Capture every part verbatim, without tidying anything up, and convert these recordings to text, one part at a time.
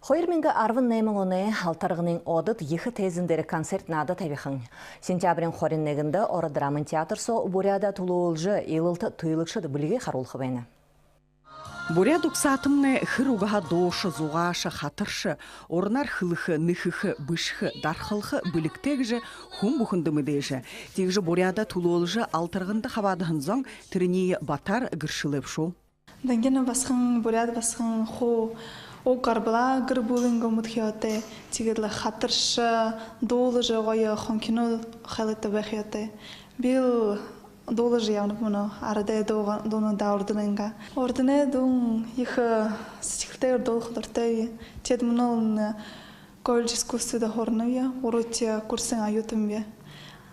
Хоёр мянга арбан найман оной Алтарганын одод ехэ тайзан дээрэ концерт наада табиха. Сентябриин хорин нэгэндэ Ород драмын театр соо Буряадаа түлөөлжэ, илалта туйлагшад бэлигээ харуулха байна. Буряад угсаатамнай хэр угһаа дуушан, зугаашан, хатаршан, уранаар хэлэхэ, нэхэхэ, бэшэхэ, дархалха бэлигтэй гэжэ хүн бүхэндэ мэдээжэ. Тиигэжэ Буряадаа түлөөлжэ, Алтарганда хабаадаһан зон тэрэниие батаар гэршэлээ бшуу. Дангина басаган, буряад басаган хуу уг гарбалаа, гэр бүлынгөө мэдэхэ ёһотой, тиигээд лэ хатаршан, дуулажа, гоё хонхиноо хайлатай байха ёһотой. Бил дуулажа ябанаб мүнөө, арадай дуугаа, дуунуудаа урданайнгаа. Урданай дуун ехэ сэдьхэлтэйгээр дуулаха дуратайб. Тиигээд мүнөөл колледж искусствада һуранаб, гурбадахи курсын оюутанб.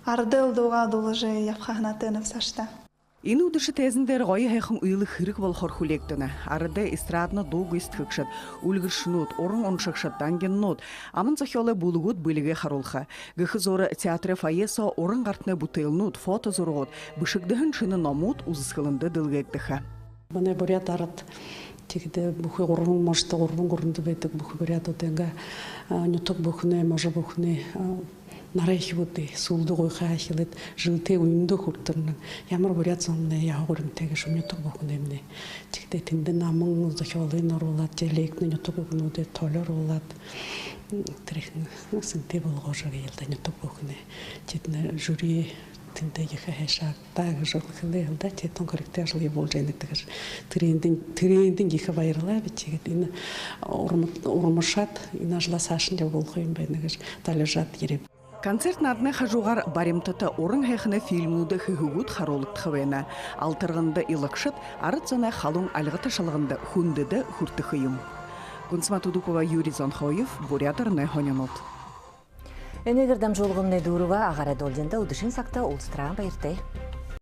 Арадайл дуугаа дуулажа ябаха һанаатай байнаб саашадаа. Энэ үдэшэ тайзан дээрэ гоё һайхан үйлэ хэрэг болохоор хүлеэгдэнэ. Арадай эстрадна дуу гүйсэдхэгшэд, үльгэршэнүүд, уран уншагшад, дангинанууд, аман зохёолой бүлэгүүд бэлигээ харуулха. Гэхэ зуура театрай фойе соо уран гартанай бүтээлнүүд, фото зурагууд, бэшэгдэһэн шэнэ номууд үзэсхэлэндэ дэлгэгдэхэ. Манай буряад арад тиигээд бүхы гурбан можодо, гурбан гүрэндэ байдаг бүхы буряадуудайнгаа, а, нютаг бүхэнэй, можо бүхэнэй, а, нарай үхибүүдые, сүүлдэ гуйхаа эхилээд, жэлтэй үедөө хүрэтэрнэ. Ямар буряад зомнай яһа гуримтай гээшэб, нютаг бүхэнэймнай. Тиигээд тэндэнь аман зохёолыень оруулаад, диалектнэ нютаг үгэнүүдые толируулаад, м, тэрэ ехэ, ну, сэнтэй болгожо гээл даа нютаг бүхэнэй. Тэдэнэй жюри тэндэ ехэ һайшаагдаа гэжэ хэлээ һэн даа, тиигээд тон хэрэгтэй ажал ябуулжа байна гэдэг. Тэрээндэнь, тэрээндэнь ехэ баярлааб. Тиигээд энэ урма-, урмашаад, энэ ажалаа саашань ябуулха юм байна гэжэ далижаад ерээб. Концерт нааданай хажуугаар баримтата уран һайханай фильмнүүдэй хэһэгүүд харуулагдаха байна. Алтарганда илагшад арад зоной халуун альга ташалганда хүндэдэ хүртэхэ юм. Гунсама Тудупова, Юрий Зонхоев, Буряад ороной һонинууд. Энээгээр дамжуулгамнай дүүрэбэ. Агаарай долгиндо үдэшын сагта уулзатараа баяртай.